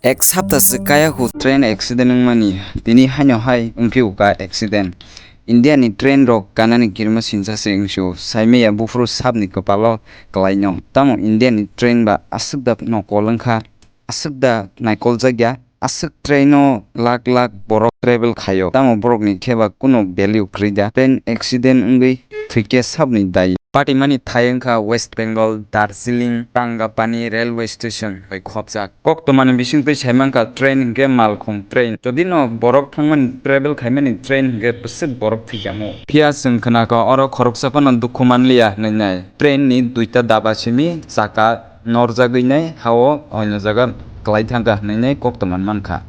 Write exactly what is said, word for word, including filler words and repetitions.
Ek sapta se kaya hu train accident wngmani, tini haino hai wngphi uka accident. India ni train rok ganani kirima sinsa se wngsio, saimaya buphuru sabni kwpalo kwlaino. Tamo India ni train ba aswk da nokol wngkha, aswk da naikoljak ya, aswk train o lak lak borok travel khaio, tamo borok ni khe ba kunu value kwrwi da. Train accident wngwi thwikhe sabni dayi. Patimani thai wngkha West Bengal, Darjeeling, Rangapani railway station bai khopjak. Koktwma ni bisingtwi sai mankha train hinkhe malkhung train. Jodi no borok thangmani travel khaimani train hinkhe bwswk borok thwijamu. Phiya chwng khnakha oro khoroksa phano dukhu manliya hinwi nai. Train ni duita daba simi chaka norjagwi nai ha-o oino jaga kwlai thangkha hinwi nai koktwma mankha.